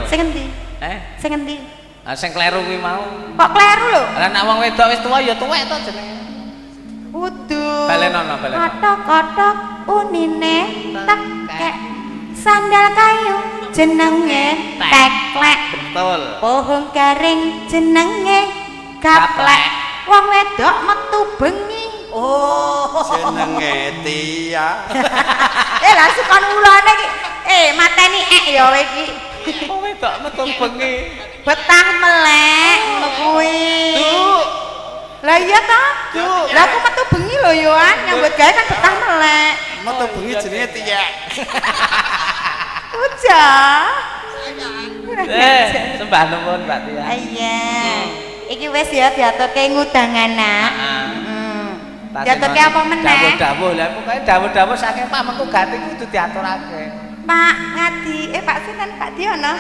Sing endi? Eh? Sing endi? Ah sing kleru kuwi mau. Kok kleru lho? Lah nek wong wedok wis tuwa ya tuwek to jenenge. Kudu. Balenono, balenono. Kotok-kotok unine tekek. Sandal kayu jenenge teklek. Betul. Pohong garing jenenge gaplek. Wong wedok metu bengi. Oh, jenenge Tia. Eh lah sukon ulane iki. Eh mateni ek ya kowe iki. Wong wedok metu bengi. Betah melek ngono kuwi. Lah iya ta? Lah aku metu bengi lho yo an, nyambut gawe kan betah melek. Metu bengi jenenge Tia. Uja. Eh, sembah nuwun Mbak Tia. Iya. Iki wis ya diaturke ngundang anak. Heeh. Diaturke apa meneh? Dawuh-dawuh lah pokoke dawuh-dawuh saking Pak Mengku Gati kudu diaturake. Pak Ngadi, eh Pak sinten Pak Diono?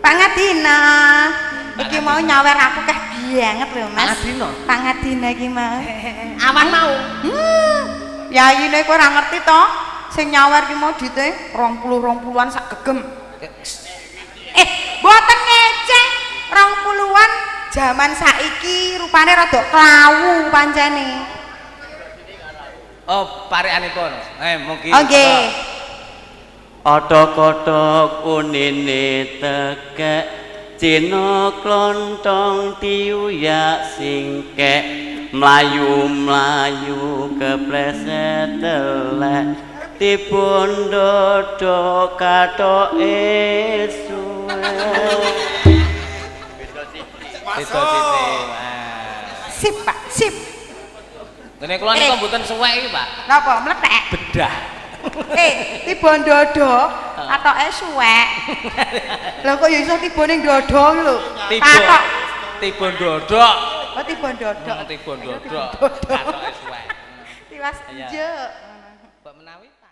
Pak Ngadina. Iki mau nyawer aku keh banget lho Mas. Pak Ngadina? Pak Ngadina iki mau. Awan mau. Yayine kowe ora ngerti to? Sing nyawer ki mau duite 20-20-an sak gegem. Eh, mboten ngeceh. 20-an jaman saiki rupane rada klawu pancene. Oh, parikanipun. Eh, mugi. Oh nggih. Otok-otok unine tekek Cina klontong diuyak singkek mlayu-mlayu kepleset telek dipun dodok katoke suwe. Beda sithik. Sip, Pak, sip. Ngene kula niku mboten suwek iki, Pak. Napa mlethek? Bedah. Eh, tiba ndodok katoke suwek. Lah kok ya iso tiba ning ndodok iki lho. Katok. Tiba ndodok. Oh, tiba ndodok. Tiba ndodok. Katoke suwek. Tiwas njuk. Mbok menawi, Pak.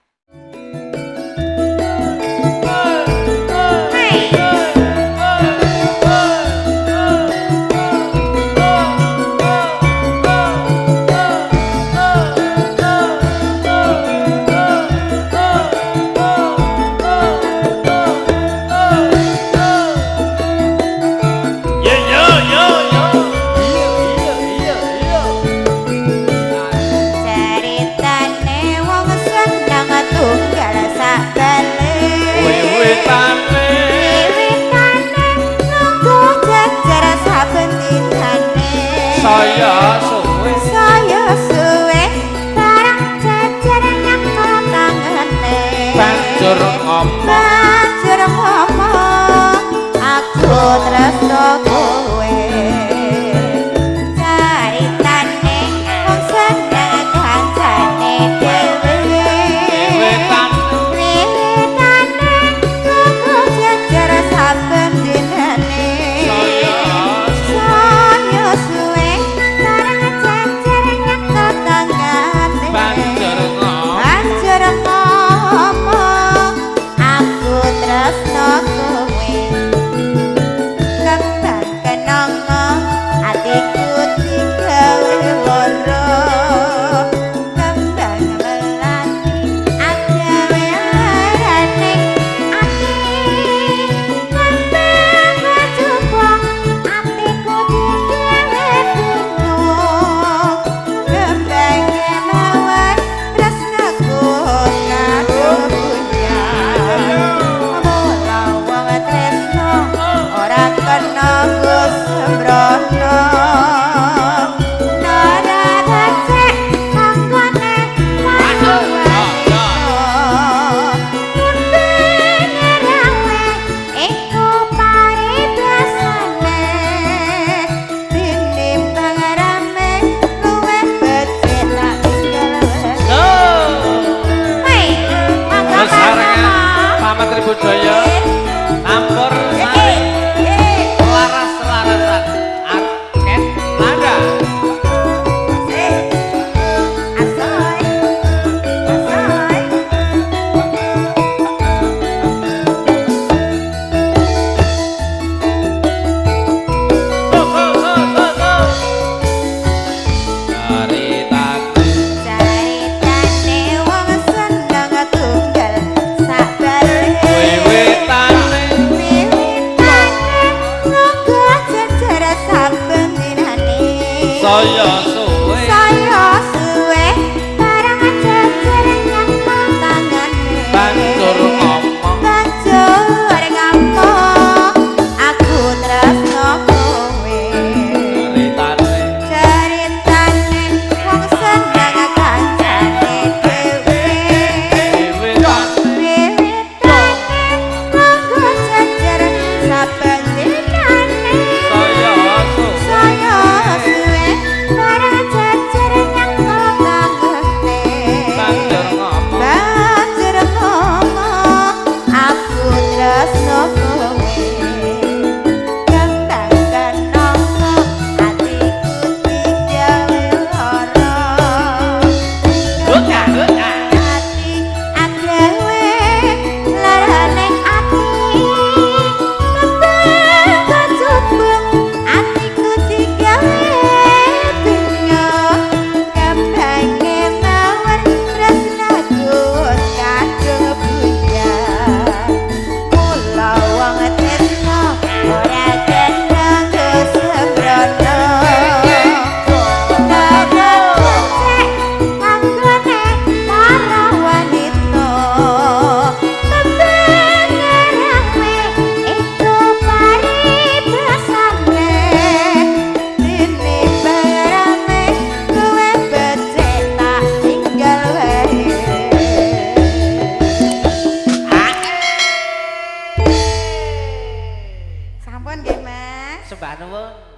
Ceritane wong seneng tunggal sak bale. Wiwitane Wiwitane nunggu jejer saben dinane. Saya suwe. Saya suwe bareng jejer nyekel tangane. Banjur ngomong. Banjur ngomong aku tresno kowe. Caritane wong seneng kancane dhewe. Wiwitane nunggu jejer saben dinane. Saya suwe bareng jejer nyekel tangane. Banjur ngomong. Banjur ngomong aku tresno kowe. Kembang kenanga atiku digawe loro. Kembang melati agawe larane ati. Kembang coba atiku digawe bingung. Kembang mawar tresnaku kadung punya. Mula wong tresno ora kena nggo sembrono. Nara becik tanggane paduwanita. Kembang rawe iku paribasane. Tinimbang rame luwih becik tak tinggal wae. Hei, mangga Terus sarengan Pak Pak Menteri Budaya campur sari laras-larasan arket nada. Asoy, asoy. Ceritaku Caritane wong seneng tunggal sak bale. Wiwitane Wiwitane Sampun nggih, Mas. Sembah nuwun.